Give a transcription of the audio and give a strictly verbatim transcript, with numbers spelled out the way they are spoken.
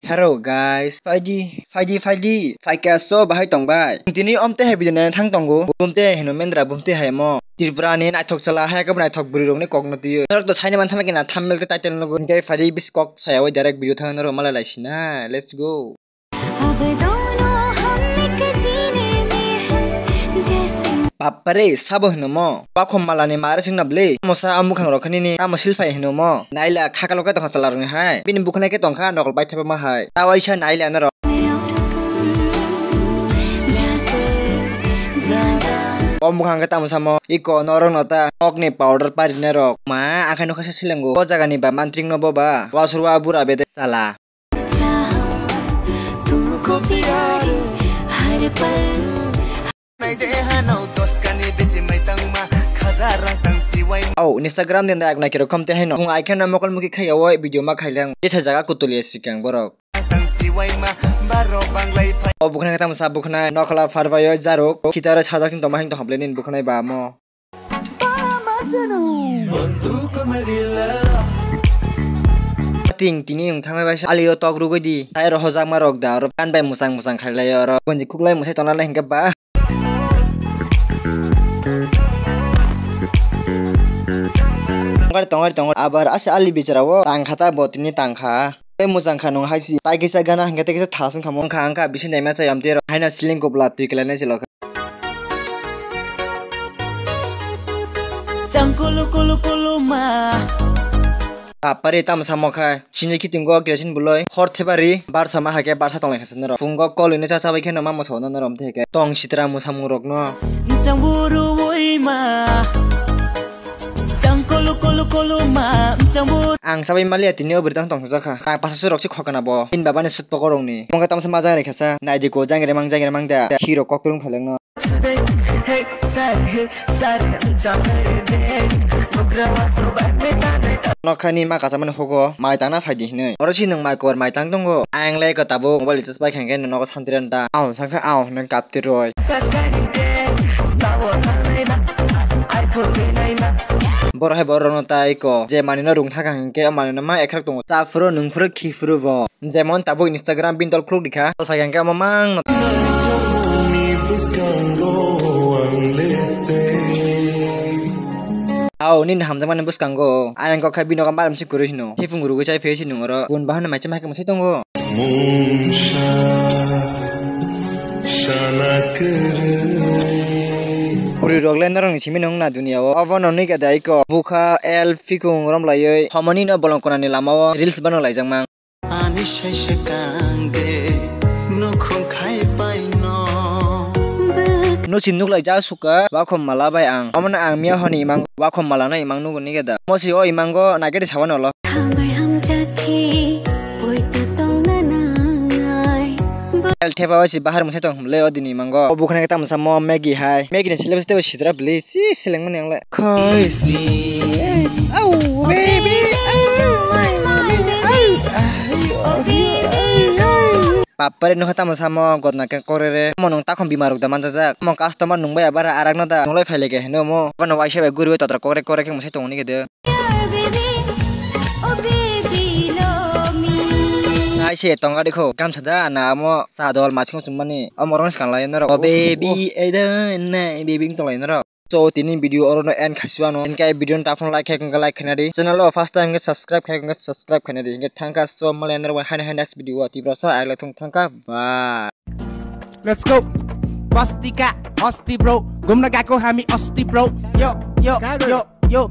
Hello guys, phaidi, phaidi, phaidi, phaikha so bahai tong bai. Tini omte hai video nai thang tongo. Bumte hai hino mendra bumte hai mo. Tripura ni naithok chala hai khe naithok bwrwi rok ni kok no twiyo. Norok to saini man thangma khe na thumbnail tei title no go. Hingke phaidi bis kok saya oi direct video thang norok malai lai sina. Let's go. अब दोनों हम एक जीने में हैं जैसे Bapare, sabo hino mo. Wakhom malani mare singna bwle. Mosa a mukhang rok khanini, tamo silphai hino mo. Naila khakalo khe tongkha chwla rokni hai. Bini bukhanai khe tongkha nokol bai thaiba ma hai. Tawaisa naila norok. O mukhang khe tamo samo. Iko norok no ta kokni powder parinai rok. Ma, akhai nokha se silengo. O jagani ba mantring no bo ba. Wasur wa bura bede chala. चाहो तुमको प्यार हर पल Nai de hano doskani biti mai tangma khaza rang tang tiwai Au, Instagram din da agna kiro kham te haino. Kung ai kheno mokol muki khaya oi video ma khailang. Esa jaga kutulia sikang borok. Tang tiwai ma baro banglai phai O bukhna kata masa bukhna nokla pharbai oi jaruk. Khitare sajak sin toma hin to hoble nin bukhna ba mo. Ting tini wng thangwi bai alio tok rugwi di. Tai ro hojak ma rok da oro kan bai musang musang khai lai oro. Bonji khuklai musai tona lai hingke ba. Tongari tongari tongari abar ase ali bichara o tang kha ta bo tini tang kha. Tei musang kha nung hai si tai kisa gana hingke tei kisa thasung kha mung kha ang kha bisi naima chayam tei ro haino siling kopla twi kelai nai si lokha. Chang kulu kulu kulu ma. Apari tamo samo khai. Sini kiting go kerosin buloi. Hor thebari. Barsa ma hake barsa tonglai khasa nero. Phungo kol ini cha chabai kheno ma moso no norom theke. Tong sitra musamung rok no. Chang buru oi ma. Chang kulu kulu kulu ma. Chang buru. Ang sabai malia tini obri tang tong jakha. Ka pasa surok si khokana bo. In baba ni sut pokor rong ni. Mongka tamo sama jang rekha sa. Naidi ko jang remang jang remang da. Hero kok rung phaleng no. Nokhani ma kachamani hugo mai tangna phaidi hinwi. Oro si nwng mai kor mai tang tongo. Ayang le ko tabuk mobile recharge pai khangkhe nogo santiran da. Aw sangkha aw hinwi kapti roi. Boro hai borok rokno tai ko je manino rung thaka hinkhe o manino ma ekhrak tongo. Cha phuru nwng phuru khi phuru bo. Jemon tabuk Instagram bini dol khuluk dikha, sal phai khe omo mang no. Aw, nini hamjakmani bwskango ayang kok kha bini nogo maram se kwrwi hino. Thepung rwgwi chai phai se nung oro. Gun bahan mai chama khe mwsai tongo. Puri rok le norok ni simi nung na dunia o. Obo no nui kha dai ko. Bukha el phikung rom laioi. Homoni no bolong kona ni lama o reels bano laijak mang. Ani sese kang de, nukhung khai pai no. Nusi nuklai ja suka, wakhom mala bai ang. Omono ang miya honi imang, wakhom mala no imang nugo nige da. Mosi o imango nagede sawan olo. Hambai hamjak khe, poito tongna nangnai. El thepa bai si bahar mwsai tong hwnle o dini imango. O bukhana khe tamo samo Maggie hai. Maggie ni syllabus tebo sidra bwle, si seleng mani ang le. Khoi si. Au, baby, au, my, my, baby, au. Bapare nokha tamo samo gotna khe korere. Omo nwng takhum bima rok da manjajak. Omo customer nung bai abara arak no da. Nunglai phaile khe hino omo. Bono waisa bai guriwi totra korek korek khe mwsai tongo nige de. Ai se tonga de kho gamsa da na omo cha dol machung chumani. Omo rong swkang lai norok. O baby, ai da na baby tong lai norok. So tini video oro no end khaiswano. Hingke video no taphano like khai khe like khaina di. Channel o first time khe subscribe khai khe subscribe khaina di. Hingke thangka so malai norok hai hai next video o tibra sa ai lai thung thangka. Bye. Let's go. Bastika, osti bro. Gumna gako hami osti bro. Yo, yo, yo, yo.